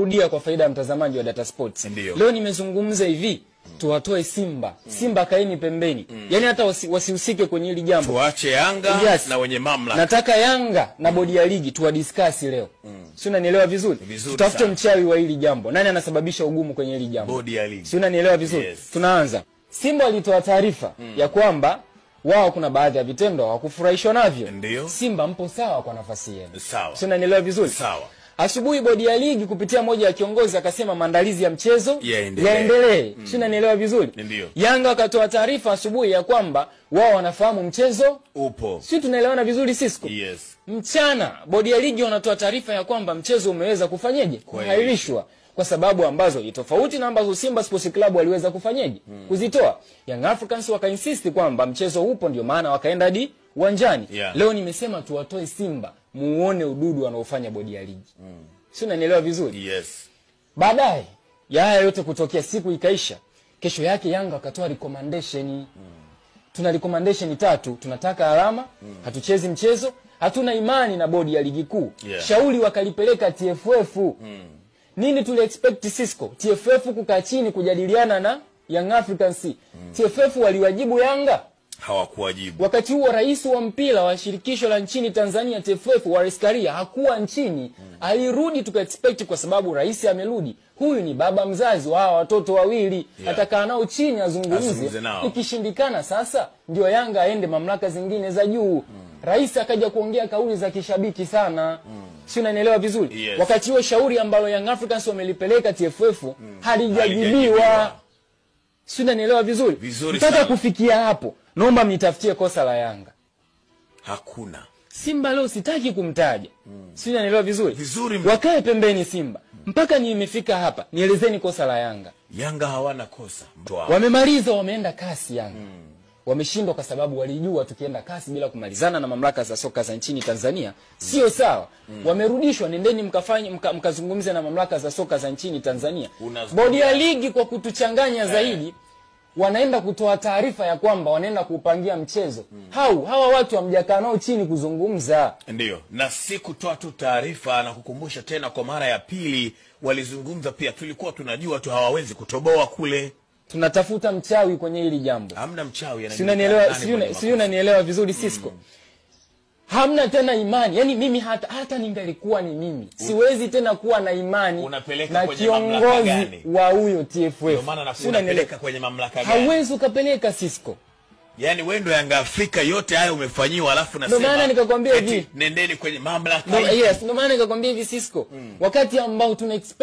Rudia kwa faida ya mtazamaji wa Data Sports. Ndiyo. Leo nimezungumza hivi, tuwatoe Simba. Simba kaeni pembeni. Yaani hata wasihusike kwenye hili jambo. Tuache Yanga Yes. na wenye mamlaka. Nataka Yanga na bodi ya ligi tuwadiscuss leo. Si unanielewa vizuri? Vizuri Tutafute sana. mchawi wa hili jambo. Nani anasababisha ugumu kwenye hili jambo? Bodi ya ligi. Si unanielewa vizuri? Yes. Tunaanza. Simba walitoa taarifa ya kwamba wao kuna baadhi ya vitendo hawakufurahishwa navyo. Ndiyo. Simba mpo sawa kwa nafasi yenu. Sawa. Si unanielewa vizuri? Sawa. Asubuhi bodi ya ligi kupitia moja ya kiongozi akasema maandalizi ya mchezo Yaendelee. yaendelee. Si unanielewa vizuri? Ndiyo. Yanga wakatoa taarifa asubuhi ya kwamba wao wanafahamu mchezo. Upo. Si tunaelewana vizuri Cisco? Yes. Mchana bodi ya ligi wanatoa taarifa ya kwamba mchezo umeweza kufanyeje? Kuahirishwa kwa sababu ambazo ni tofauti na ambazo Simba Sports Club waliweza kufanyeje? Kuzitoa. Young Africans wakainsist kwamba mchezo upo, ndio maana wakaenda hadi uwanjani. Yeah. Leo nimesema tuwatoe Simba, muone ududu wanaofanya bodi ya ligi. Si unanielewa vizuri? Yes. Baadaye ya haya yote kutokea, siku ikaisha. Kesho yake Yanga wakatoa recommendation. Tuna recommendation tatu, tunataka alama, hatuchezi mchezo, hatuna imani na bodi ya ligi kuu. Yeah. Shauri wakalipeleka TFF. Nini tuli expect Cisco? TFF kukaa chini kujadiliana na Young Africans. TFF waliwajibu Yanga. Hawakuwajibu. Wakati huo rais wa mpira wa shirikisho la nchini Tanzania TFF Wallace Karia hakuwa nchini. Alirudi tuka expect kwa sababu rais amerudi. Huyu ni baba mzazi wa hawa watoto wawili. Yeah. Atakaa nao chini azungumze. Azungumze nao. Ikishindikana sasa ndio Yanga aende mamlaka zingine za juu. Rais akaja kuongea kauli za kishabiki sana. Si unanielewa vizuri? Yes. Wakati huo shauri ambalo Young Africans wamelipeleka TFF halijajibiwa. Halijajibiwa. Si unanielewa vizuri? Vizuri Mpaka sana. kufikia hapo, naomba mnitafutie kosa la Yanga. Hakuna. Simba leo sitaki kumtaja. Si unanielewa vizuri? Vizuri. Wakae pembeni Simba. Mpaka nimefika hapa, nielezeni kosa la Yanga. Yanga hawana kosa. Wamemaliza, wameenda kasi Yanga. Wameshindwa kwa sababu walijua tukienda kasi bila kumalizana na mamlaka za soka za nchini Tanzania sio sawa. Wamerudishwa, nendeni mkafanye mkazungumze na mamlaka za soka za nchini Tanzania. Bodi ya ligi kwa kutuchanganya zaidi wanaenda kutoa taarifa ya kwamba wanaenda kuupangia mchezo. Hawa watu hamjakaa nao chini kuzungumza. Ndiyo. Na si kutoa tu taarifa na kukumbusha tena kwa mara ya pili, walizungumza pia, tulikuwa tunajua tu hawawezi kutoboa kule. Tunatafuta mchawi kwenye hili jambo. Hamna mchawi. Si unanielewa, si unanielewa vizuri Cisco? Hamna tena imani. Yaani mimi hata ningelikuwa ni mimi, siwezi tena kuwa na imani Unapeleka na kwenye mamlaka kiongozi gani? wa huyo TFF. Ndio maana Si unanielewa? unapeleka kwenye mamlaka gani? Hauwezi ukapeleka Cisco. Yaani wewe ndio Yanga Afrika yote haya umefanyiwa, alafu nasema Ndio maana nikakwambia hivi. Nendeni kwenye mamlaka. Yes, ndio maana nikakwambia hivi Cisco. Wakati ambao tuna expect